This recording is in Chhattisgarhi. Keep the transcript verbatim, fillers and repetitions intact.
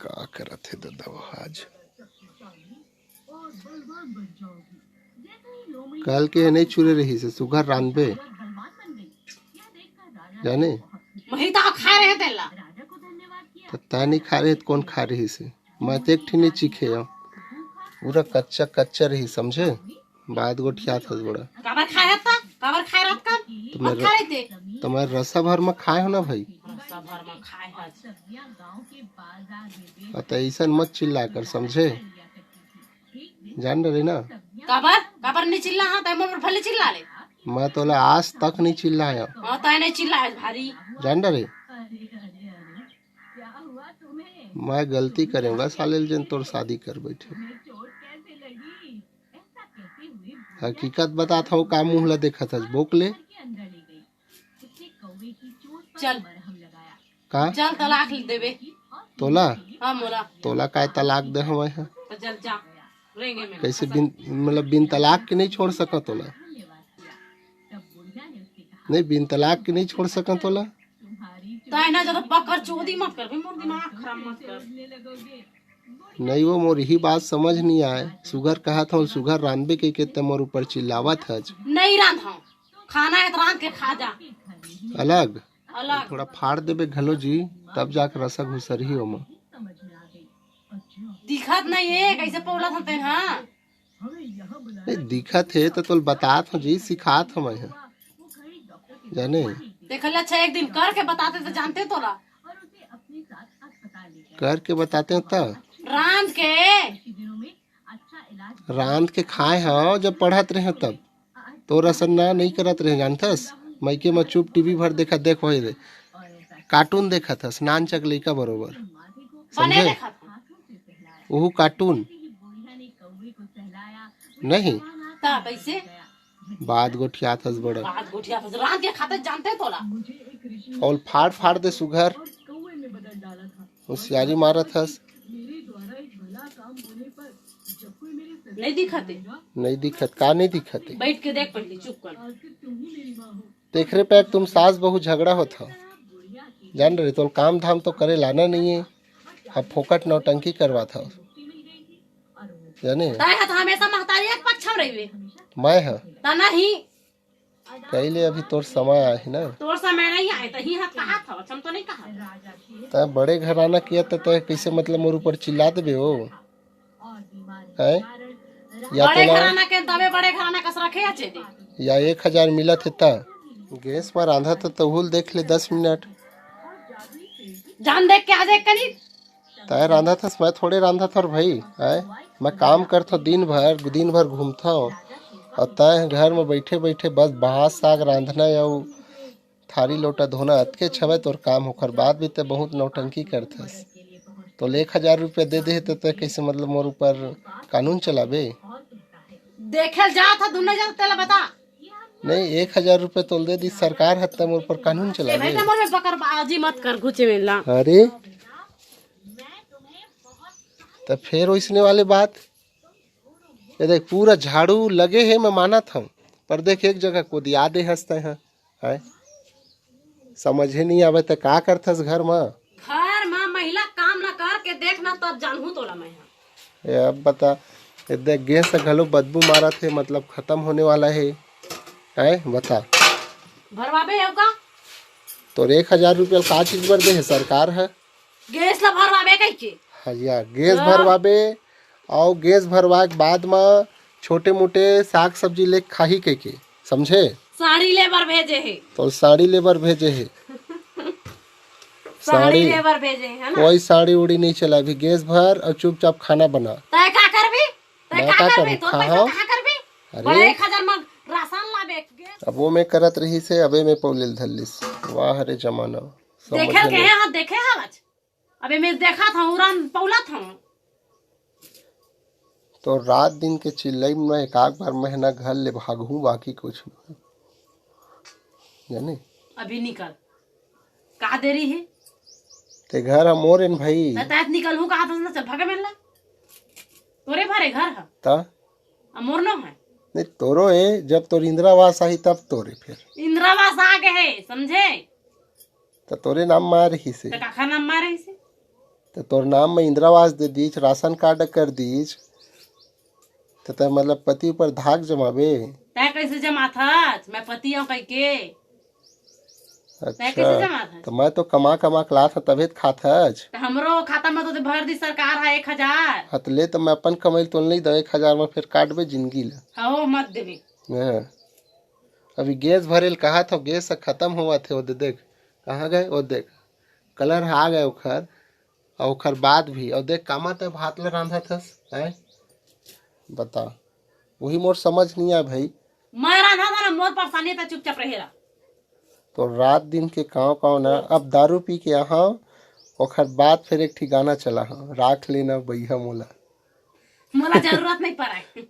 का करत हे ददा आज? कल के नहीं चुरे रहिसे, सुघर रांधबे। जाने? मही तो खाए रहे तेला। त तैं नहीं खाए रहे त कोन खाए रहिसे? मैं तो एक ठी नहीं चीखे हंव। पूरा कच्चा कच्चा रही, समझे? बात गोठियात हस बड़ा। काबर खाए रहत? काबर खाए रहत का? तो मैं मत र-, खाए थे। तो मैं रसा भर में खाए हंव ना भाई। रसा भर में खाए हस। आ, त ऐसन मत चिल्ला कर, समझे? जान डरे ना। काबर? काबर नहीं चिल्ला? हाँ, तैं मोर भले चिल्ला ले। मैं तोला आज तक नहीं चिल्लाया। हाँ, तैं नहीं चिल्लाया भारी। जान डरे। मैं गलती करेंगा साले ल, जेन तोर शादी कर बैठे। हकीकत बतात हंव, का मुंह ला देखत हस, बोक ले। चल। का? चल, तलाक देबे। तोला? हाँ, मोला। तोला काय तलाक दे हवय ह? तो चल, जा। रहेंगे मेरे। कैसे बिन, मतलब बिन तलाक के नहीं छोड़ सकत तोला? नहीं, बिन तलाक के नहीं छोड़ सकत तोला? तो है ना, ज्यादा बकर चोदी मत कर, भाई, मोर दिमाग खराब मत कर। नहीं वो मोर यही बात समझ नहीं आए। सुघर कहत हंव, सुघर रांधबे के, के ते मोर ऊपर चिल्लावत हच। नहीं रांध हंव, खाना है तो रांध के खा जा। अलग? अलग। थोड़ा फाड़ देबे घलो जी, तब जाके रसा घुसरही ओमा। दिखत नहीं है, कैसे पौलत हते, हाँ? नहीं, दिखत हे त तोल बतात हंव जी, सिखात हंव मैं ह। जाने? देख ले, अच्छा, एक दिन करके बताते तो जानते तोला। करके बताते हंव त? रांध के। रांध के खाए हंव, जब पढ़त रहे तब। तोर असन ना नहीं करत रहे, जानथस? मइके म चुप टीवी भर देखत, देख वही रे। कार्टून देखत हस, नानचक लइका बरोबर। बने समझे? देखत हंव। ओहू कार्टून। नहीं। त कैसे? बात गोठियात हस बड़ा। बात गोठियात हस, रांध के खाते जानते तोला। अउ फाड़ फाड़ दे सुघर। होशियारी मारत हस। नहीं दिखत हे। नहीं दिखत, का नहीं दिखत हे? बैठ के देख पहले, चुप कर। तेखरे पे तुम सास बहू झगड़ा होत हव। जान रहे, तोल काम धाम तो करे लाना नहीं है, अब फोकट नौटंकी करवात हव। जाने? तैं ह तो हमेशा महतारी एक पक्ष में रहिबे। मैं ह? त नहीं। कइले अभी तोर समय आहे ना। तोर समय नहीं आए, त ही हाथ कहा था, हम तो नहीं कहा। तैं बड़े घराना किया त तैं कैसे मतलब मोर ऊपर चिल्ला देबे हो? हैं? या बड़े तोला घराना के तबे बड़े घराना कस रखे अच्छे दे। या एक हजार मिलत हे त? गैस पर रांधा त तहुल देख ले दस मिनट। जान देख के आ जाए कनी। तैं रांधत हस, मैं थोड़े रांधत हंव भाई, हैं? मैं काम करथंव दिन भर, दिन भर घूमथंव, अउ तैं घर में बैठे बैठे बस भात साग रांधना अउ थारी लोटा धोना, अतके छवय तोर काम, ओकर बाद भी तैं बहुत नौटंकी करथस। तोला एक हजार रुपया दे दे हे त तैं कैसे मतलब मोर ऊपर कानून चलाबे? देखे जात ह दुनो जन, तेला बता। नहीं, एक हजार रुपया तोल दे दी सरकार, ह त मोर ऊपर कानून ए भाई, चलाबे। त मोर में बकरबाजी मत कर, घुचे में ला। अरे, त फेर ओइसने वाले बात। ये देख, पूरा झाड़ू लगे हे, मैं मानत हंव, पर देख, एक जगह कोदिया दे हस तैं ह, हैं? समझे नहीं आवे त का करथस घर म? घर म महिला काम ना करके देख ना, तब जानहूं तोला मैं ह। ए, अब बता, ये देख, गैस ह घलो बदबू मारत हे, मतलब खत्म होने वाला हे, हैं? बता। भरवाबे अउ का? तोर एक हजार रुपया का चीज बर दे हे सरकार ह? गैस ला भरवाबे कहिके। हाँ जी, हाँ, गैस हाँ। भरवाबे, अउ गैस भरवाए के बाद म छोटे मोटे साग सब्जी ले खाही कहिके, समझे? साड़ी ले बर भेजे हे। तोला साड़ी ले बर भेजे हे। साड़ी साड़ी। ले बर भेजे हे, है ना? कोई साड़ी उड़ी नहीं चला, अभी गैस भर अउ चुपचाप खाना बना। तैं का करबी? तैं मैं का का करबी? करूँ? तोर पैसा खाहूँ। कहाँ करबी? अरे। बड़ा एक हजार म राशन लाबे, गैस। अब वो मैं करत रहिसे, अबे मैं पौले ल धर लिस। वाह रे जमाना, समझे देखे के नहीं। हे, हाँ, देखे हवच। अबे मैं देखत हंव, उरान पौलत हंव। तोर रात दिन के चिल्लई में एकाक बार मैं ह ना घर ले भागहूं, बाकी कुछ नहीं। जाने? अभी निकल। का देरी हे? तैं घर ह मोर एन भाई। त तैं निकलहूं कहा था ना, चल भागे मेला। तोरे भरे घर ह। त? अब मोर नो हे। नहीं, तोरो हे, जब तोर इंदिरा आवास आही तब तोरे फिर। इंदिरा आवास आ गे हे, समझे? त तोरे नाम म आए रहिसे। त काखर नाम म आए रहिसे? त तोर नाम में इंदिरा आवास दे दीच, राशन कार्ड कर दीच, त तै मतलब पति ऊपर धाक जमाबे? तै कैसे जमाथस मैं पति हूँ कह के? तै अच्छा, कैसे जमाथस? त मैं तो कमा कमा के लात हूँ, तभे त खाथस। त हमरो खाता में तो भर दी सरकार है एक हजार। हाँ, त ले, त मैं अपन कमाई ल तो नहीं दो, एक हजार में फिर काटबे जिंदगी ला। हो, मत देबे। हाँ। अभी गैस भरे ल कहा था, गैस ह खत्म होवत हे, वो दे देख, कहाँ गए, वो देख, कलर ह आ गए ओखर, और ओखर बाद भी, और देख, कामा तै भात ल रांधत हस, हैं? बता, वही मोर समझ नहीं आए भाई। मैं रांधा था ना, मोर परेशानी था, चुपचाप रहेला। तो रात दिन के काव काव ना, अब दारू पी के यहाँ, ओखर बाद फिर एक ठी गाना चला, हाँ, राख लेना बइहा मोला। मोला जरूरत नहीं पड़े।